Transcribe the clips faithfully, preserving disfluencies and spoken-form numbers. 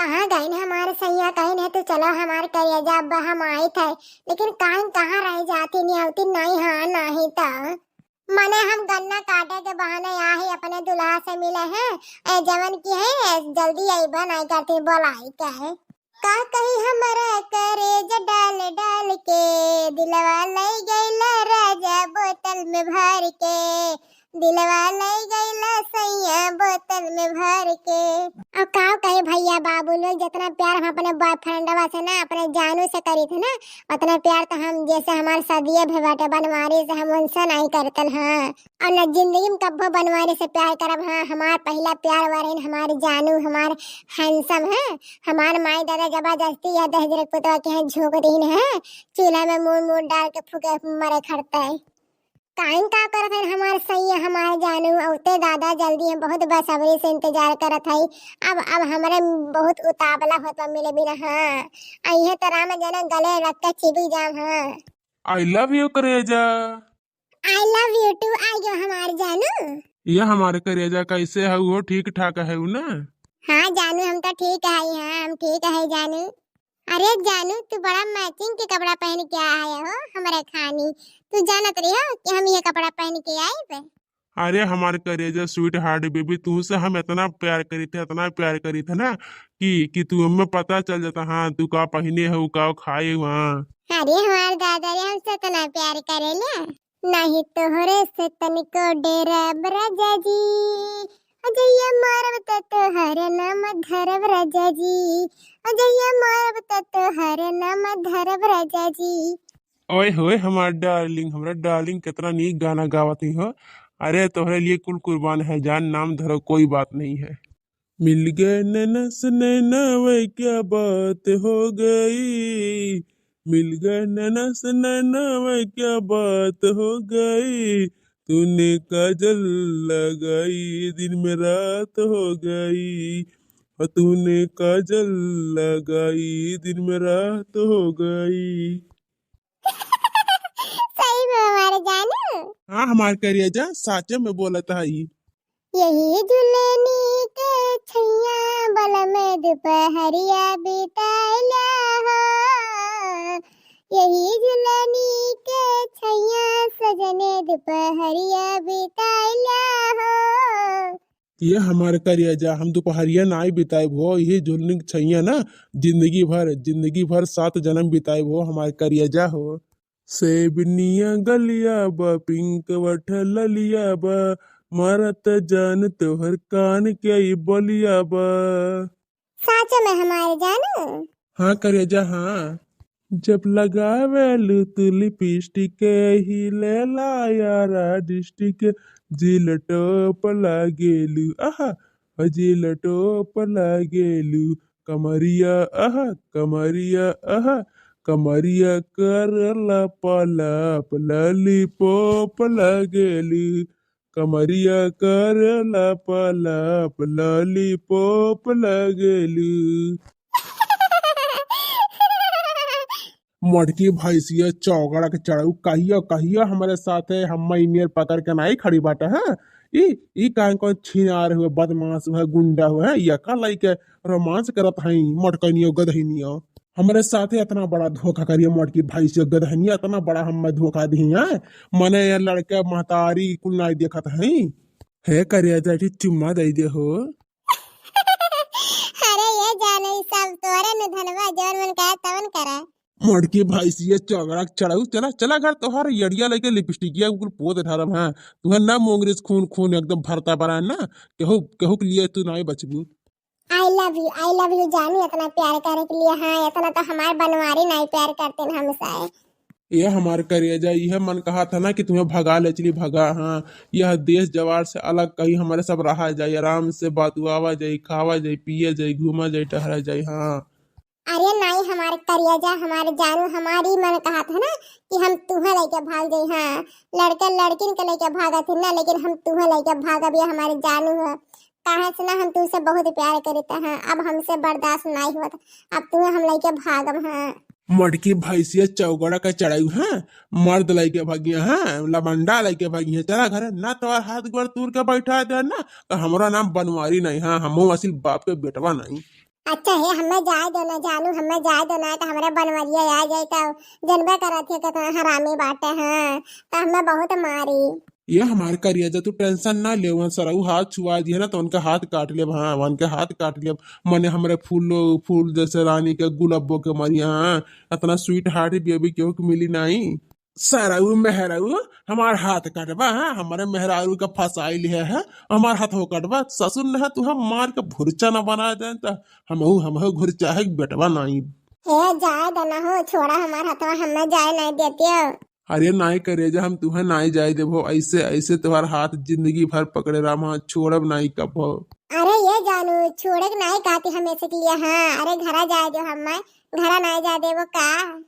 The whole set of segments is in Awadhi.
आ गइन हमार सैया, कहिन है, "तू चलो हमार करेजा, अब हम आइत है।" लेकिन काइन कहाँ रह जाती, नहीं आवती, नहीं हाँ, नहीं तो। मने हम गन्ना काटे के बहाने आ ही अपने दुल्हा से मिले हैं। ए, जवन की है, जल्दी अइबा नहीं करती, बोलाई के है। का कही हमरा करेजा डाल डाल के, दिलवा लई गइला राजा बोतल में भर के, दिलवा लई गइला सैया बोतल में भर के। अब का कहे भैया बाबू लोग, जितना प्यार हम अपने बॉयफ्रेंडवा से ना, अपने जानू से करी थे ना, उतना प्यार तो हम जैसे हमार सदिये भे बाटे बनवारी से, हम उनसे नहीं करतन। हाँ, और न जिंदगी में कब्बो बनवारी से प्यार करब। हाँ, हमार पहला प्यार वरिन हमार जानू, हमार हैंडसम है। हमार माई दादा जबरदस्ती या दहेज के पुतवा के यहाँ झोंक दीन है, चूल्हा में मूड़ मूड़ डाल के फूके मरे खड़ते। काइन का करत हन हमार सैया, हमार जानू, औते दादा जल्दी, हम बहुत बेसब्री से इंतजार करत हई। अब, अब हमरे बहुत उतावला होत बा मिले बिना। हाँ, अइहे तो राम जाने गले रख के चिबी जाम। हाँ। I love you करेजा। I love you too, आ गयो हमार जानू। ये हमार करेजा, कैसे हऊ हो? ठीक ठाक हऊ ना? हाँ जानू, हम तो ठीक है, हाँ, हम ठीक है जानू। अरे जानू, तू बड़ा मैचिंग के कपड़ा पहन के आया हो हमरे खानी। तू जानत रही हो कि हम ये कपड़ा पहन के आइब? अरे हमार करेजा स्वीट हार्ट बेबी, तू से हम इतना प्यार करी थे, इतना प्यार करी थे ना कि, कि तू हमें पता चल जाता। हाँ, तू का पहिने हो, का खाए हो, हाँ। अरे हमार दादा रे, हमसे इतना प्यार करेला। नाही तोहरे से तनिको डेरब राजा जी, अजैया मारब त तोहरे नाम धरब राजा जी, अजैया मारब त तोहरे नाम धरब राजा जी। ओए होए हमार डार्लिंग, हमरा डार्लिंग कितना नीक गाना गावत ही हो। अरे तोहरे लिए कुल कुर्बान है जान, नाम धरो कोई बात नहीं है। मिल गए नैना से नैना वे क्या बात हो गई, मिल गए नैना से नैना वे क्या बात हो गई, तूने काजल लगाई दिन में रात हो गई, और तूने काजल लगाई दिन में रात हो गई। सही में हमारे जानू। हाँ हमार करेजा, साचे में बोलत हई। यही जुलनी के छैया बलम दुपहरिया बिताइला हो, यही जुलनी के छैया सजने दुपहरिया बिताइला हो। ये हमार करेजा, हम दुपहरिया नाई बिताइब हो, यही जुलनी के छैया ना जिंदगी भर, जिंदगी भर सात जन्म बिताइब हो हमार करेजा हो। सेब निया गलिया बा, पिंक वठ ललिया बा, मारत जान तोहर कान के ई बलिया बा। साचे में हमार जानू। हाँ करेजा हाँ। जब लगावेलू तू लिपस्टिक, ही लेला यारा डिस्ट्रिक्ट, जिल टॉप लागेलू, आहा, जिल टॉप लागेलू, कमरिया आहा, कमरिया आहा, कमरिया करला पलाप, लॉलीपॉप लागेलू, कमरिया करला पलाप, लॉलीपॉप लागेलू। मोटकी भैंसिया चौगड़ा के चढ़ऊ, कहिया, कहिया हमरे साथे हम इनियर पकड़ के नाई खड़ी बाटे, हाँ? ई, ई काहे कौन छिनार हुए, बदमाश हुए, गुंडा हुए, हैं? या का लइके रोमांस करत हई, मोटकनियो गदहिनियो। हमरे साथे इतना बड़ा धोखा करिए, मोटकी भैंसियो गदहिनियो, इतना बड़ा हमें धोखा दी, हैं? मने ये लड़के महतारी कुल नाई देखत हई। हे करिया जाठी चुम्मा दे दे हो। अरे ये जाने, ई सब तोरे न धनवा, जवन मन कहे तवन करा। मोटकी भैंसिया चौगड़ा के चढ़ऊ, चला, चला घर, तोहार यड़िया लइके लिपस्टिकिया कुल पोत ढारब, हाँ। तुहे ना मोंगरिस खून, खून एकदम भरता बरा ना, केहू, केहू के लिए तू नाई बचबू। I love you, I love you जानू, इतना प्यार करे के लिए, हाँ, इतना तो हमार बनवारी नाई प्यार करते न हमसे। ये हमार करेजा, यह मन कहा था ना कि तुम्हें भगा ले चली, भगा, हाँ। यह देश जवार से अलग कहीं हमारे सब रहा जाए, आराम से बतुआवा जाए, खावा जाए, पिए जाए, घूमा जाए, टहरा जाए, हाँ। अरे नाई हमार करेजा, हमार जानू, हमारी मन कहा था ना कि हम तुहे लेके भाग जाए, हाँ। लड़के लड़किन के लेके भागत ही ना, लेकिन हम तुहे लेके भागब, ये हमारे जानू है। काहे से ना हम तुमसे बहुत प्यार करीत हैं, अब हमसे बर्दाश्त नाई होत, अब तुहे हम लइके भागब हैं। मोटकी भैंसिया चौगड़ा के चढ़ाई हैं, मर्द लइके भगिया हैं, लबंडा लइके भगिया, चला घरे, ना तोहर हाथ गोड़ तूर के बैठा दे ना, तो हमरा नाम बनवारी नहीं है, हमहू असिल बाप के बेटवा नहीं। अच्छा हे, हमें जाए दो ना जानू, हमें जाए दो ना, तो हमरे बनवरिया आ जाए तो जनबे करत है कितना हरामी बाटे हैं, तो हमें बहुत मारी। ये हमार करिया, तू टेंशन ना ले, वहाँ सरऊ हाथ छुआ दिए ना तो उनका हाथ काट लेब। हाँ, उनके हाथ काट लेब। मने हमरे फूलो, फूल जैसे रानी के गुलाबो के मरिया, हाँ, इतना स्वीट हार्ट बेबी केहू के मिली नहीं। सरऊ मेहरारू हमार हाथ काटबा, हाँ, हमारे मेहरारू का फंसाई लिहे है, हमार हाथ हो काटबा। ससुर ने है तू हम मार के भुरचा न बना दे तो हमहू हमहू घुरचा है बेटवा नहीं। हे जाए दो ना हो, छोड़ा हमार हथवा, हमें जाए नहीं देती हो। अरे नाई करेजा, हम तुहे नाई जाए देबो, ऐसे ऐसे तोहार हाथ जिंदगी भर पकड़े राम, हाँ, छोड़ब नाई कबो। अरे ये जानू, छोड़े के नाई कहती हम ऐसे के लिए, हाँ, अरे घरा जाए दो, हम घरा नाई जाए देबो का?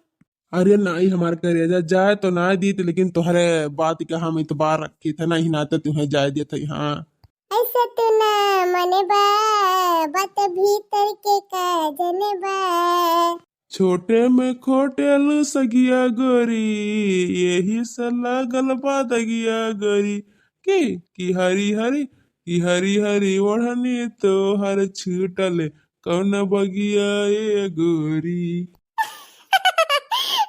अरे नाई हमार करेजा, जाए तो ना दीत, लेकिन तोहरे बात का हम इतबार रखी थे, नहीं नाते तुहे जाए देते, हाँ। ऐसे तू ना मने बा, बात भीतर के का जने बा। छोटे में खोटेलु सगिया गोरी, यही से लागल बा दगिया गोरी। की, की हरी हरी, की हरी हरी ओढ़नी तोहर छूटल कौन बगिया ए गोरी।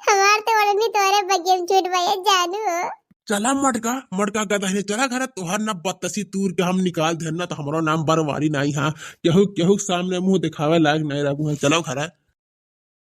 हमार तो ओढ़नी तोहरे बगिया में छूट बा, ये जानू हो। चला मटका, मटका गदहिने, चला घरा, तोहर ना बत्तसी तूर के हम निकाल देन ना, तो हमरो नाम बरवारी नाई, हाँ। केहू, केहू के सामने मुंह दिखावे लायक नहीं रहबू है, चलो घरा।